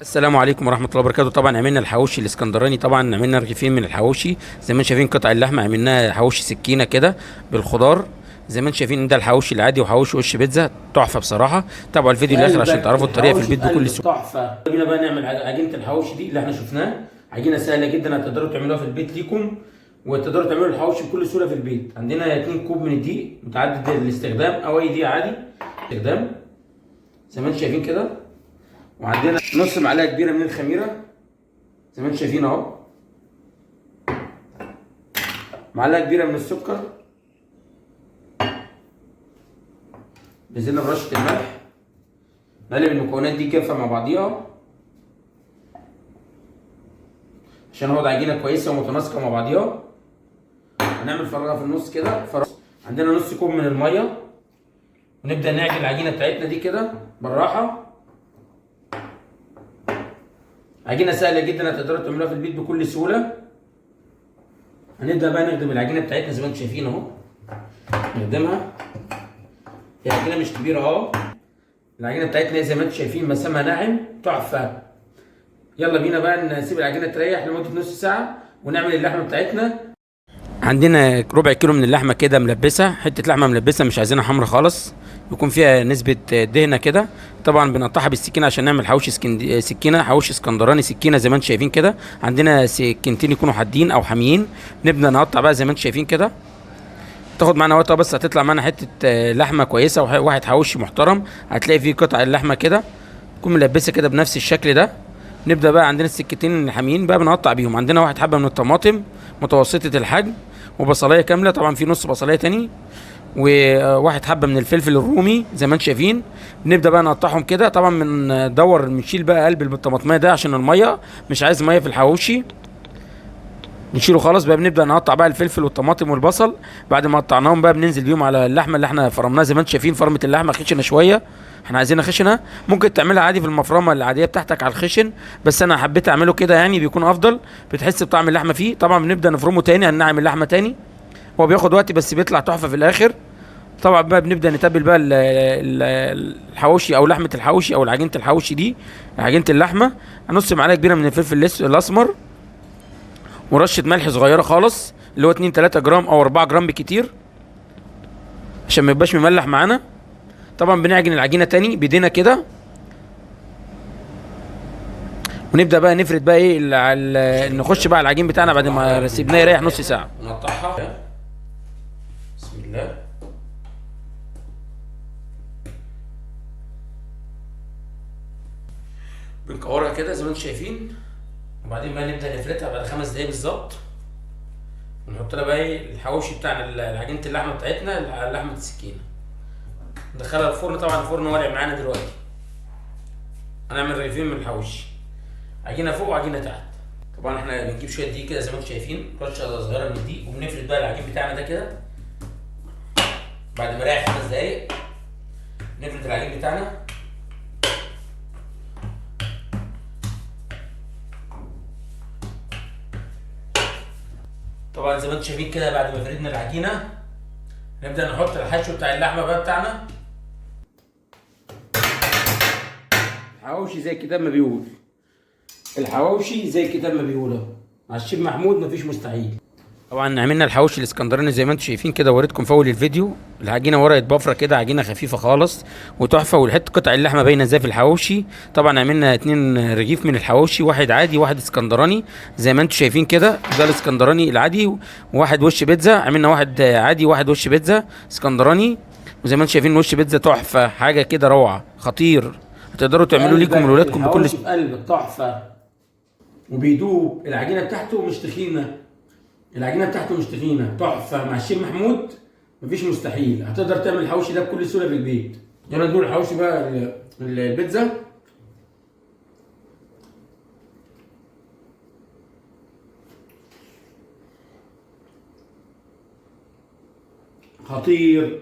السلام عليكم ورحمة الله وبركاته. طبعا عملنا الحواوشي الاسكندراني، طبعا عملنا رغيفين من الحواوشي زي ما انتم شايفين. قطع اللحمة عملناها حواوشي سكينة كده بالخضار زي ما انتم شايفين. ده الحواوشي العادي وحواوشي وش بيتزا، تحفة بصراحة. تابعوا الفيديو للاخر عشان تعرفوا الطريقة في البيت بكل سهولة. تحفة. بينا بقى نعمل عجينه الحواوشي دي اللي احنا شفناه. عجينه سهلة جدا هتقدروا تعملوها في البيت ليكم، وتقدروا تعملوا الحواوشي بكل سهولة في البيت. عندنا 2 كوب من الدقيق متعدد الاستخدام او اي دقيق عادي استخدام زي ما انتم شايفين كده. وعندنا نص معلقه كبيرة من الخميره زي ما انتم شايفين اهو، معلقه كبيرة من السكر، نزلنا برشه الملح. نقلب المكونات دي كافة مع بعضيها عشان ناخد عجينه كويسة ومتناسقه مع بعضيها. هنعمل فراغه في النص كده. عندنا نص كوب من المية، ونبدا نعجن العجينة بتاعتنا دي كده بالراحة. عجينه سهلة جدا هتقدروا تعملوها في البيت بكل سهولة. هنبدا بقى نخدم العجينة بتاعتنا زي ما انتم شايفين اهو، نخدمها. هي عجينه مش كبيرة اهو. العجينة بتاعتنا زي ما انتم شايفين مسامها ناعم تحفة. يلا بينا بقى نسيب العجينة تريح لمدة نص ساعة ونعمل اللحمة بتاعتنا. عندنا ربع كيلو من اللحمة كده ملبسه، حتة لحمه ملبسه مش عايزينها حمرا خالص، يكون فيها نسبه دهنه كده. طبعا بنقطعها بالسكينة عشان نعمل حواوشي سكينة، حواوشي اسكندراني سكينة زي ما انتم شايفين كده. عندنا سكينتين يكونوا حادين او حاميين، نبدا نقطع بقى زي ما انتم شايفين كده. تاخد معانا وقت بس هتطلع معانا حتة لحمه كويسة، وواحد حواوشي محترم هتلاقي فيه قطع اللحمة كده تكون ملبسه كده بنفس الشكل ده. نبدا بقى عندنا السكتين الحاميين بقى بنقطع بيهم. عندنا واحد حبه من الطماطم متوسطه الحجم، وبصلايه كاملة، طبعا في نص بصلايه تاني، وواحد حبه من الفلفل الرومي زي ما انتم شايفين. نبدا بقى نقطعهم كده. طبعا بندور بنشيل بقى قلب الطماطميه ده عشان المية، مش عايز مية في الحواوشي، نشيله خالص بقى. بنبدا نقطع بقى الفلفل والطماطم والبصل. بعد ما قطعناهم بقى بننزل بيهم على اللحمة اللي احنا فرمناها زي ما انتم شايفين. فرمه اللحمة خشنه شوية، احنا عايزينها خشنه. ممكن تعملها عادي في المفرمه العادية بتاعتك على الخشن، بس انا حبيت اعمله كده يعني بيكون افضل، بتحس بطعم اللحمة فيه. طبعا بنبدا نفرمه تاني، هننعم اللحمة تاني. هو بياخد وقت بس بيطلع تحفة في الاخر. طبعا بقى بنبدا نتبل بقى الحواوشي او لحمه الحواوشي او عجينه الحواوشي دي، عجينه اللحمة. نص معلقه كبيرة من الفلفل الاسمر، ورشه ملح صغيرة خالص اللي هو 2 3 جرام او 4 جرام بكتير عشان ما يبقاش مملح معانا. طبعا بنعجن العجينة تاني بايدينا كده، ونبدا بقى نفرد بقى ايه نخش بقى العجين بتاعنا بعد ما سيبناه يريح نص ساعة. نقطعها بسم الله. بنكورها كده زي ما انتم شايفين، وبعدين بقى نبدا نفردها بعد 5 دقايق بالظبط. ونحط لها بقى ايه الحواوشي بتاعنا، عجينه اللحمة بتاعتنا، لحمه السكينة. ندخلها الفرن. طبعا الفرن والع معانا دلوقتي. هنعمل رغيفين من الحواوشي، عجينه فوق وعجينه تحت. طبعا احنا بنجيب شوية دقيق كده زي ما انتم شايفين، رشه صغيرة من الدقيق، وبنفرد بقى العجين بتاعنا ده كده بعد ما ريح 5 دقايق. نفرد العجين بتاعنا. طبعا زي ما انتم شايفين كده بعد ما فردنا العجينة نبدا نحط الحشو بتاع اللحمة بقى بتاعنا. الحواوشي زي الكتاب ما بيقول، الحواوشي زي الكتاب ما بيقول اهو، مع الشيف محمود مفيش مستحيل. طبعا عملنا الحواوشي الاسكندراني زي ما انتم شايفين كده، وريتكم في اول الفيديو. العجينة ورقة بفره كده، عجينه خفيفة خالص وتحفه، والحتة قطع اللحمة باينة ازاي في الحواوشي. طبعا عملنا 2 رغيف من الحواوشي، واحد عادي واحد اسكندراني زي ما انتم شايفين كده. ده الاسكندراني العادي، وواحد وش بيتزا. عملنا واحد عادي واحد وش بيتزا اسكندراني، وزي ما انتم شايفين وش بيتزا تحفة، حاجة كده روعه خطير. هتقدروا تعملوه ليكم ولولادكم بكل الحواوشي في قلب تحفة، وبيدوب. العجينة بتاعته مش تخينة، العجينة بتاعته مش تخينة، تحفة. مع الشيف محمود مفيش مستحيل، هتقدر تعمل الحواوشي ده بكل سهولة في البيت. يلا ندور الحواوشي بقى البيتزا. خطير.